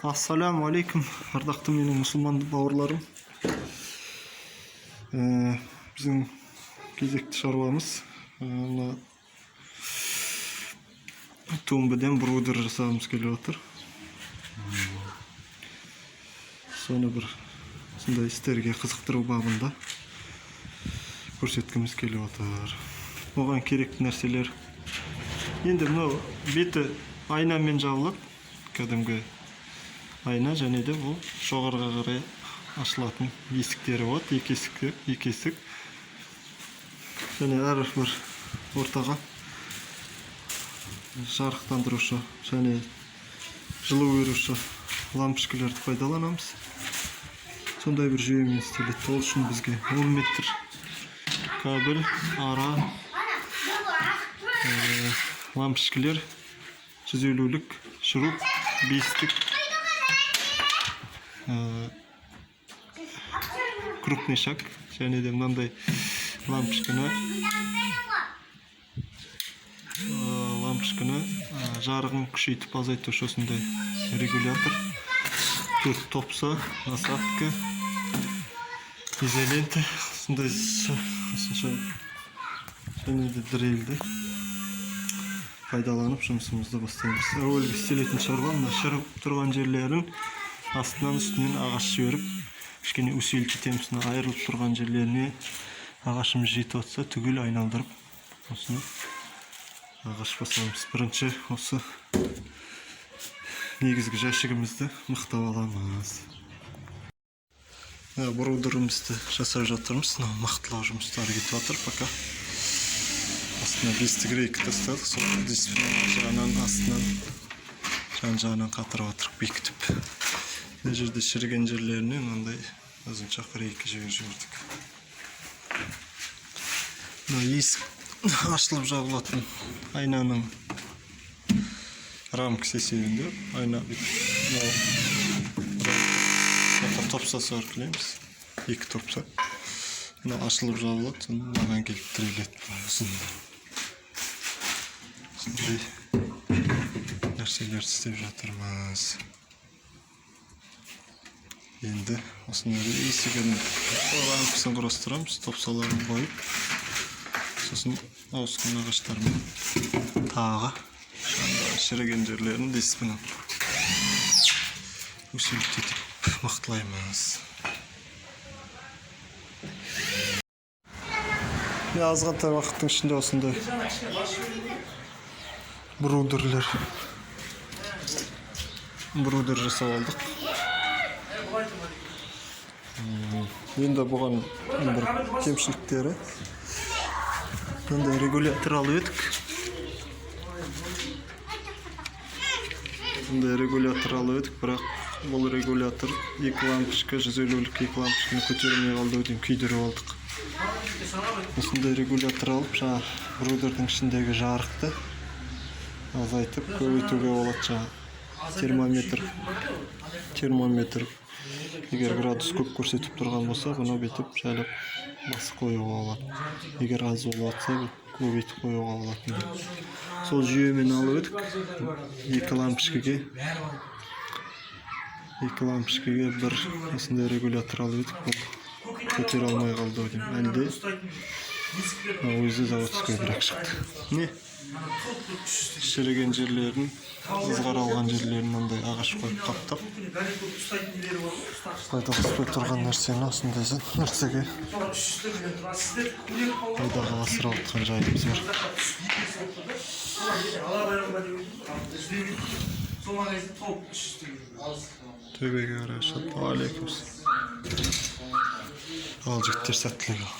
Ассаляму алейкум, ардақты менің мұсылман бауырларым. Біздің кезекті шаруамыз мына тумбіден брудер жасағымыз келіп отыр. Соны бір осындай істерге қызықтыру бабында көрсеткіміз келіп отыр. Оған керекті нәрселер. Енді мынау беті айнамен жабылады, кәдімгі айна, және де бұл жоғарыға қарай ашылатын есіктері болады, екі есік, екі есік. Және әрбір ортаға жарықтандырушы және жылу беруші лампочкаларды пайдаланамыз. Сондай бір жүйемен істеледі. Ол үшін бізге 10 метр кабель, ара, лампочкалер, 150-лік шуруп, бестік, крупный шаг, және де мынандай лампочканы жарығын күшейтіп азайтушы осындай регулятор, төрт топса, насадка, изолента, осындай осынша, және де дрельді пайдаланып жұмысымызды бастаймыз. Әуелгі істелетін шаруа мына шіріп тұрған жерлерін астынан, үстінен ағаш жіберіп, кішкене усилить етеміз. Мына айырылып тұрған жерлеріне ағашымыз жетіп жатса, түгел айналдырып осыны ағаш басамыз. Бірінші осы негізгі жәшігімізді мықтап аламыз. Мына брудерімізді жасап жатырмыз. Мынау мықтылау жұмыстары кетіп жатыр пока. Астына бестік рейка тастадық, сол жағынан, астынан, жан жағынан қатырып жатырық, бекітіп. Мына жерде шіріген жерлеріне мынандай ұзыншақ рейка жіберіп жібердік. Мына есік ашылып жабылатын айнаның рамкасы есебінде айна бүйтіп, мынау рамка топсасы бар, кілеміз, екі топса. Мына ашылып жабылады, соны мынаған келіп тіреледі, былай ұзын. Осындай нәрселерді істеп жатырмыз. Енді осындай есігін, рамкасын құрастырамыз, топсаларын қойып, сосын ауысқан ағаштармен тағы жаңағы шіріген жерлерін диспен усилить етіп мықтылаймыз. Міне, азғантай уақыттың ішінде осындай брудер жасап алдық. Енді бұған бір кемшіліктері, мынандай регулятор алып едік. Мындай регулятор алып едік, бірақ бұл регулятор екі лампочка, 150-лік екі лампочканы көтермей қалды ау деймін, күйдіріп алдық. Осындай регулятор алып, жаңағы брудердің ішіндегі жарықты азайтып, көбейтуге болады. Жаңағы термометр егер градус көп көрсетіп тұрған болса, бұны бүйтіп жайлап басып қоюға болады, егер аз болып жатса, көбейтіп қоюға болатын. Сол жүйемен алып едік. Екі лампочкаге бір осындай регулятор алып едік. Бұл көтере алмай қалды ау деймін, әлде мынау өзі заводской бірақ шықты. Не шіріген жерлерін, ызғар алған жерлерін мынандай ағаш қойып қаптап, пайдаласпай тұрған нәрсені осындай нәрсеге пайдаға асырып жатқан жайымыз бар. Төбеге қарай ашады. Алейкум. Ал, жігіттер, сәттілік.